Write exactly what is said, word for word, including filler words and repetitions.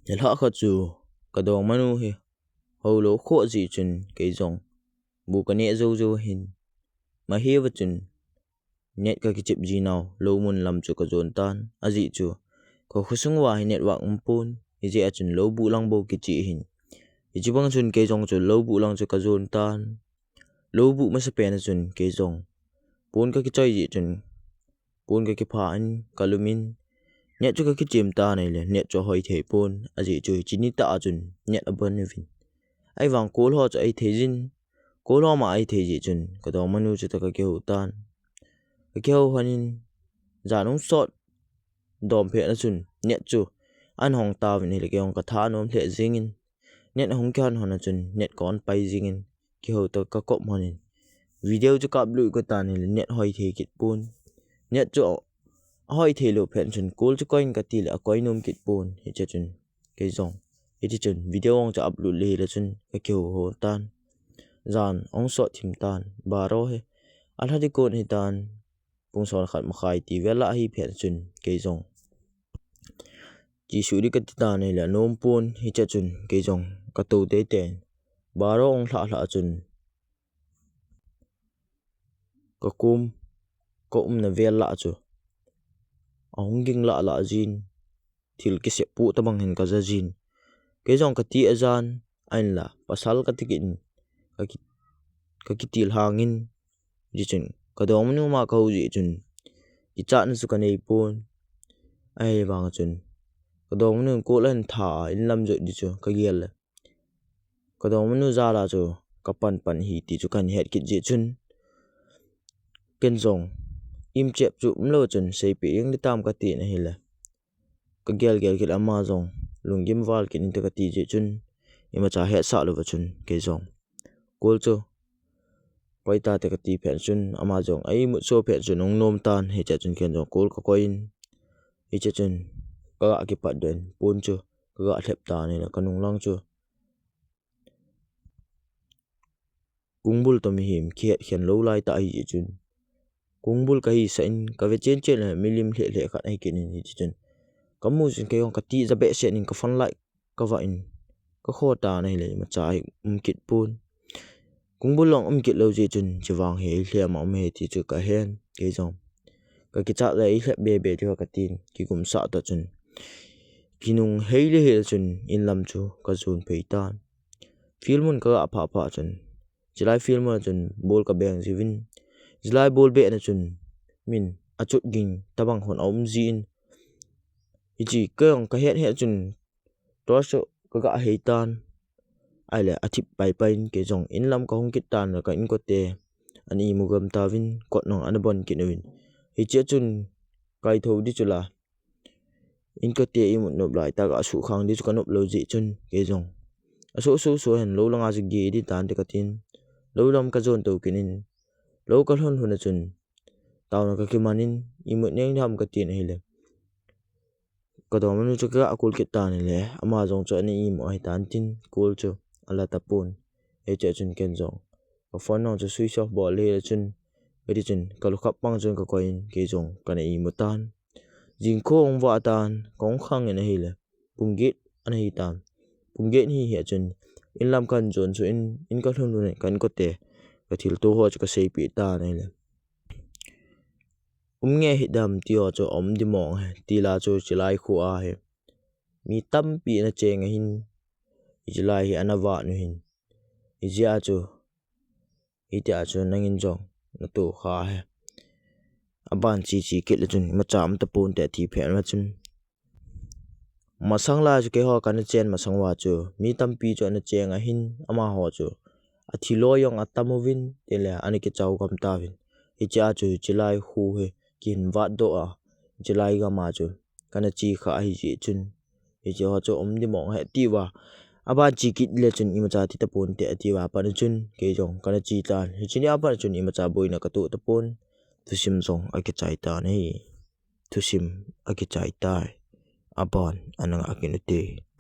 Nilhah khat chu kadongmanu hi houlou khoh jeh chun kei jong bu kaneh jou jou hin, mahe va chun net kakichep jinau lou mun lam chu kajon tan, ajeh chu ka khosung uva hi network umpon, hijeh a chun lou buh lang bou kicheh hin. Hiche bang chun kei jong chu lou buh lang chu kajon tan. Lou buh masapen a chun kei jong pon kakichoi jeh chun pon kakipha in, kalum in, net chu kakichem tan ahile net chu ahoi thei pon, ajeh chu hiche nitah a chun net abon uvin. Ahivang call ho chu ahithei jin, call ho ma ahithei jeh chun kadongmanu chu toh kakihou tan. Kakihou lhon in, jan hung sot dom phat na chun net chu ahung tauvin ahile kei jong katha anom lheh jengin, net ahung kihon lhon a chun net ka-on pai jengin, kihou toh kakop lhon in, video chu ka-upload got tan ahile net hoi thei kit pon. Net chu ahoi thei lou phat chun call chu koi in katile akoi nom kit pon, hiche chun kei jong hiti chun video jong chu upload le hile chun kakihou lhon tan. Jan ahung sot thim tan, baro hi alha ding kon hitan, pung som le khat makhai ti vel lah ahi phat chun kei jong chesuh ding kati tan ahile anom pon, hiche chun kei jong katou teitei in, baro ahung lhah lhah chun kakom, kaumna vel lah chu ahung ging lah lah jin, thil kisep poh tobang hin kaja jin. Kei jong kati ajan, ahinla pasal kati kit in, kaki, kakitilhang in, hijeh chun kadongmanu ma kahou jeh chun kichatna chu kanei pon. Ahivang chun kadongmanu call ahin tha a inlam jot ding chu kagel le kadongmanu jal a chu kapan pan ahi ti chu kahin het kit jeh chun, ken jong imchep chu umlou chun seipeh jeng ding tam katin ahile, kagel gel kit le ama jong lunggim val kit inte kati jeh chun, imacha hetsah louva chun kei jong call chu koi tate kati phat chun ama jong a-imut so phat chun ahung nom tan, hiche chun ken jong call kakoi in, hiche chun kaga kipatdoh in pon chu kaga lhep tan ahile kanung lang chu kongbul toh mihem kihet khen lou laitah ahi jeh chun, kongbul kahisah in kave chen chen le milim lheh lheh khat ahi kit in, hiche chun kamu chun kei jong katija behseh in ka phone light kavah in kakho tan ahile imacha hi um kit pon. Kongbul jong um kit lou jeh chun chuvang hi eilhem a um ahi ti chu kahen, kei jong kakichat le eilhep bebe diu katin kigumsah tah chun kinung hei le hei chun inlam chu kajon phei tan. Field mun kaga phah phah chun, chulai field mun a chun ball kabeng jiuvin, chulai ball behna chun min achot ging tobang hon aum jin, hiche kei jong kahet het chun torch chu kaga hei tan. Ahile athip pai pai in kei jong inlam kahung kit tan le ka inkote ana imu gam tauvin, kot jong ana bon kit uvin, hiche chun kaithou ding chu la, inkote imut nop laitah a suhkhang ding chu kanop lou jeh chun kei jong asuh suh suh hen lou langa chu gei ding tante katin, lou lam kajon tou kit in, lou kalhun lhun a chun taona kakiman in, imut neng ding ham katin ahile kadongmanu chu kaga call kit tan ahile ama jong chu ana imu ahitan tin call chu ala tapon. Hiche chun ken jong ka phone jong chu switch off bol le chun, hiti chun kalukap pang chun kakoi in kei jong kana imu tan. Jingkho ahung vah tan, kahung khang in ahile pung get ana hitan. Pung get hi hia chun inlam kahin jon suh in, in kalhun lhun in ka inkote kathilto ho chu kaseipeh tan ahile, um nge hidam ti ho chu aum ding mong ahi, tila chu chulai kho a hi mi tampi ana cheng ahin, hiche lai hi ana vat u hin, hijeh a chu hitia chu nangin jong natoh kha ahi, aban che che kit le chun imacha um taponte ati phat uva chun, masang lai chu keiho kana chen masang uva chu mi tampi chu ana cheng ahin, amaho chu athiloi jong atam uvin, tile ana kichao gam tauvin. Hiche a chu hiche lai kho hi kihin vatdoh a, hiche lai gam a chu kana che kha ahijeh chun, hiche ho chu um ding mong ahi atiuva, aban che kit le chun imacha ti taponte atiuva pat chun kei jong kana che tan. Hiche nia pat chun imacha boina katoh tapon, thusim jong akichai tan ahi. Thusim akichai tai. Aban ana ngah kit ute.